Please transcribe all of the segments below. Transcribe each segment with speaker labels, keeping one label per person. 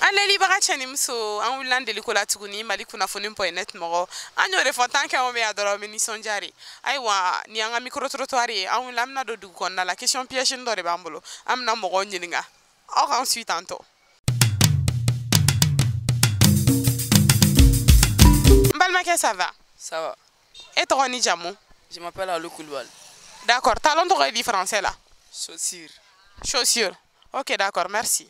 Speaker 1: An lalibaga cɛ ni muso, an wulila an deliko la tuguni Mali kunnafoni point net mɔgɔ. An y'o de fɔ, tant que anw bɛ yan dɔrɔn, an bɛ nisɔndiya de. Ayiwa, ni an ka micro trottoir ye, an wulila, an bɛna don dugu kɔnɔna la. Question piège dɔ de b'an bolo, an bɛna mɔgɔw ɲininka, aw k'an suit tantôt. N balimakɛ, ça va?
Speaker 2: Ça va.
Speaker 1: E tɔgɔ ni jamu?
Speaker 2: Je m'appelle Alou Koulibaly.
Speaker 1: D'accord. Talon tɔgɔ ye di français la?
Speaker 2: Chaussure.
Speaker 1: Chaussure. Ok, d'accord, merci.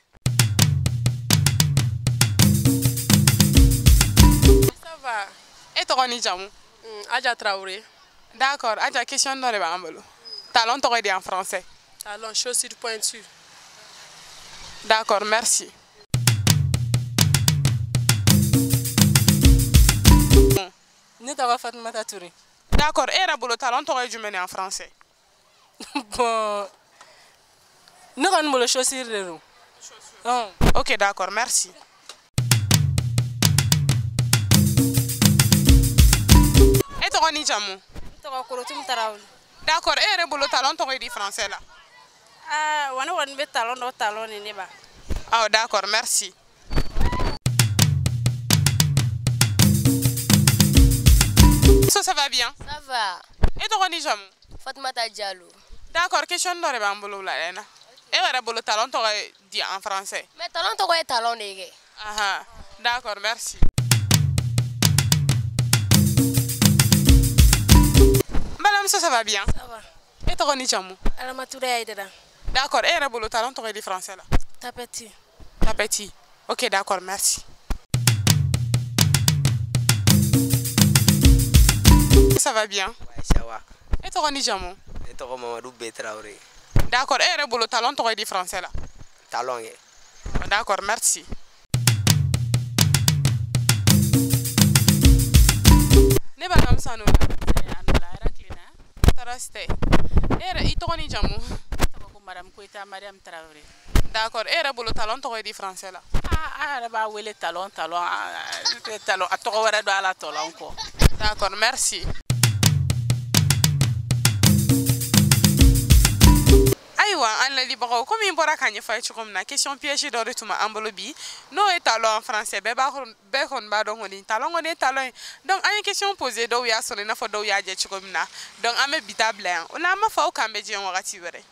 Speaker 3: Ça va.
Speaker 1: E tɔgɔ ni jamu?
Speaker 3: Adja Traoré.
Speaker 1: D'accord, Adja, question dɔ de b'an bolo. Talon tɔgɔ ye di en français?
Speaker 3: Talon, chaussure pointue.
Speaker 1: D'accord, merci.
Speaker 4: Ne tɔgɔ Fatumata Touré.
Speaker 1: D'accord, e yɛrɛ bolo talon tɔgɔ ye jumɛn ye en français?
Speaker 4: Bon, ne kɔni bolo chaussure de don.
Speaker 1: Ok, d'accord, merci. E tɔgɔ ni jamu?
Speaker 5: Ne tɔgɔ Korotum Tarawele.
Speaker 1: D'accord, e yɛrɛ bolo talon tɔgɔ ye di français la?
Speaker 5: Ah, wa ne kɔni bɛ talon dɔ talon de ne ba.
Speaker 1: Ah, d'accord, merci. So, ça va bien?
Speaker 6: Ça va.
Speaker 1: E tɔgɔ ni jamu?
Speaker 6: Fatumata Diallo.
Speaker 1: D'accord, question dɔ de b'an bolo wulada in na. E yɛrɛ bolo talon tɔgɔ ye di en français?
Speaker 6: Mais talon tɔgɔ ye talon de ye kɛ.
Speaker 1: Ahan, d'accord, merci. N balimamuso, ça va bien?
Speaker 5: Ça va.
Speaker 1: E tɔgɔ ni jamu?
Speaker 5: Alamatouré Aïdara.
Speaker 1: D'accord, e yɛrɛ bolo talon tɔgɔ ye di français la?
Speaker 5: Tapeti.
Speaker 1: Tapeti. Ok, d'accord, merci. Ça va bien?
Speaker 7: Ouais, ça va.
Speaker 1: E tɔgɔ ni jamu?
Speaker 7: Ne tɔgɔ Mamadou B Traoré.
Speaker 1: D'accord, e yɛrɛ bolo talon tɔgɔ ye di français la?
Speaker 7: Talon ye.
Speaker 1: D'accord, merci. Ne balimamuso, a n'o la.
Speaker 8: A n'o la, hɛrɛ tilenna.
Speaker 1: Tɔɔrɔ si tɛ. E yɛrɛ, i tɔgɔ ni jamu?
Speaker 8: Ne tɔgɔ ko Madame Koyita Mariam Traoré.
Speaker 1: D'accord, e yɛrɛ bolo talon tɔgɔ ye di français la?
Speaker 8: Ah, an yɛrɛ b'a wele talon talon, talon, a tɔgɔ wɛrɛ don a la talon kɔ.
Speaker 1: D'accord, merci. Ayiwa, an lalibagaw, komi n bɔra k'a ɲɛfɔ a ye cogo min na, question piège dɔ de tun b'an bolo bi, n'o ye talon en français. Bɛɛ b'a bɛɛ kɔni b'a dɔn kɔni, talon kɔni ye talon ye. Donc an ye question posé, dɔw y'a sɔrɔ i n'a fɔ dɔw y'a jɛ cogo min na. Donc an bɛ bi ta bila yan o la, an b'a fɔ aw k'an bɛ diɲɛ wagati wɛrɛ.